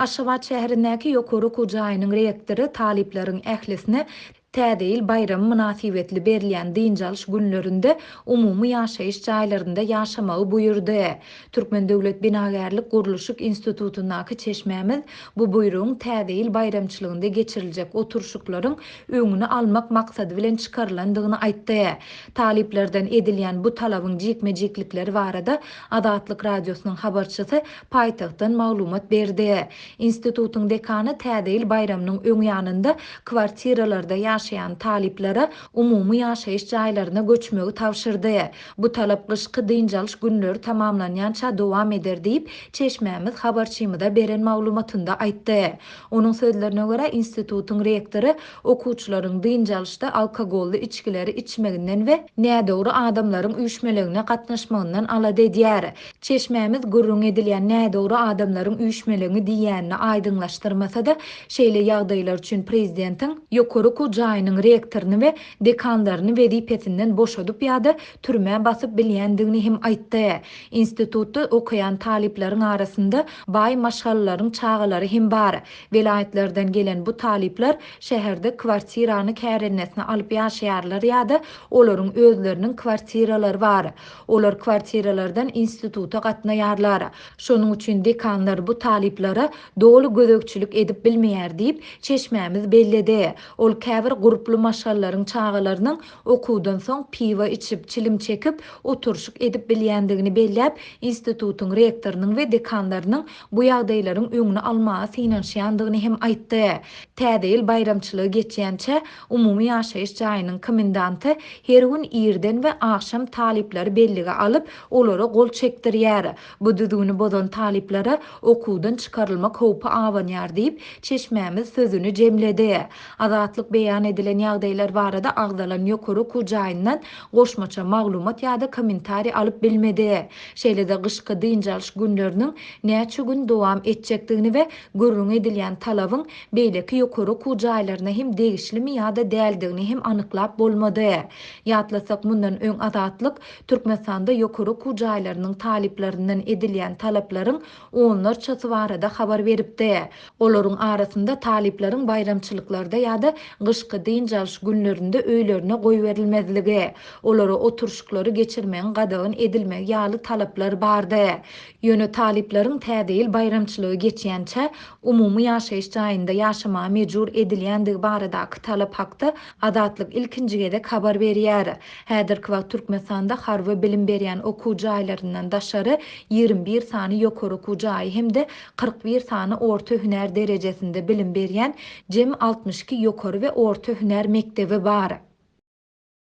Aşgabat şäherindäki ýokary okuw jaýynyň rektory talyplaryň ählisine Täze ýyl baýramy mynasybetli berilýän dynç alyş günlerinde umumy ýaşaýyş jaýlarynda ýaşamagy buýurdy. Türkmen döwlet binagärlik-gurluşyk institutyndaky çeşmämiz bu buýrugyň Täze ýyl baýramçylygynda geçiriljek oturyşyklaryň öňüni almak maksady bilen çykarylandygyny aýtdy. Talyplardan edilýän bu talabyň jikme-jiklikleri barada Azatlyk Radiosynyň habarçysy paýtagtdan maglumat berdi. Institutyň dekany Täze ýyl baýramynyň öň ýanynda kwartiralarda ýaşaýan talyplara umumy ýaşaýyş jaýlaryna göçmegi tabşyrdy. Bu talap gyşky dynç alyş günleri tamamlanýança dowam eder diýip, çeşmämiz habarçymyza beren maglumatynda aýtdy. Onuň sözlerine görä, institutyň rektory okuwçylaryň dynç alyşda alkogolly içgileri içmeginden we nädogry adamlaryň üýşmeleňine gatnaşmagyndan alada edýär. Çeşmämiz gürrüň edilýän nädogry adamlaryň üýşmeleňi diýýänini aýdyňlaşdyrmasa-da, şeýle ýagdaýlar üçin prezidentiň ýokary okuw jaýynyň rektoryny we dekanlaryny wezipesinden boşadyp ýa-da türmä basyp bilýändigini hem aýtdy. Institutda okaýan talyplaryň arasynda baý maşgalalaryň çagalary hem bar. Welaýatlardan gelen bu talyplar şäherde kwartirany kärendesyna alyp ýaşaýarlar ýa-da olaryň özleriniň kwartiralary bar. Olar kwartiralardan instituta gatnaýarlar. Şonuň üçin dekanlar bu talyplara doly gözegçilik edip bilmeýär diýip, çeşmämiz belledi. Ol käbir gurply maşgalalaryň çagalarynyň okuwdan soň piwo içip, çilim çekip, oturyşyk edip bilýändigini belläp, institutyň rektorynyň we dekanlarynyň bu ýagdaýlaryň öňüni almaga synanyşýandygyny hem aýtdy. Täze ýyl baýramçylygy geçýänçä, umumy ýaşaýyş jaýynyň komendanty her gün irden we agşam talyplary bellige alyp, olara gol çekdirýär. Bu düzgüni bozan talyplara okuwdan çykarylmak howpy abanýar diýip, çeşmämiz sözüni jemledi. Azatlyk beýan edilen ýagdaýlar barada agzalan ýokary okuw jaýyndan goşmaça maglumat ýa-da kommentariý alyp bilmedi. Şeýle-de gyşky dynç alyş günleriniň näçe gün dowam etjekdigini we gürrüňi edilýän talabyň beýleki ýokary okuw jaýlaryna hem degişlimi ýa-da däldigini hem anyklap bolmady. Ýatlasak, mundan öň Azatlyk Türkmenistanda ýokary okuw jaýlarynyň talyplaryndan edilýän talaplaryň onlarçasy barada habar beripdi. Olaryň arasynda talyplaryň baýramçylyklarda ýa-da gyşky dynç alyş günlerinde öýlerine goýberilmezligi, olara oturyşyklary geçirmegiň gadagan edilmegi ýaly talaplar bardy. Ýöne talyplaryň Täze ýyl baýramçylygy geçýänçä umumy ýaşaýyş jaýynda ýaşamaga mejbur edilýändigi baradaky talap hakda Azatlyk ilkinji gezek habar berýär. Häzirki wagt Türkmenistanda harby bilim berýän okuw jaýlaryndan daşary 21 sany ýokary okuw jaýy hem-de 41 sany orta hünär derejesinde bilim berýän jemi 62 ýokary we orta hünär mekdebi bar.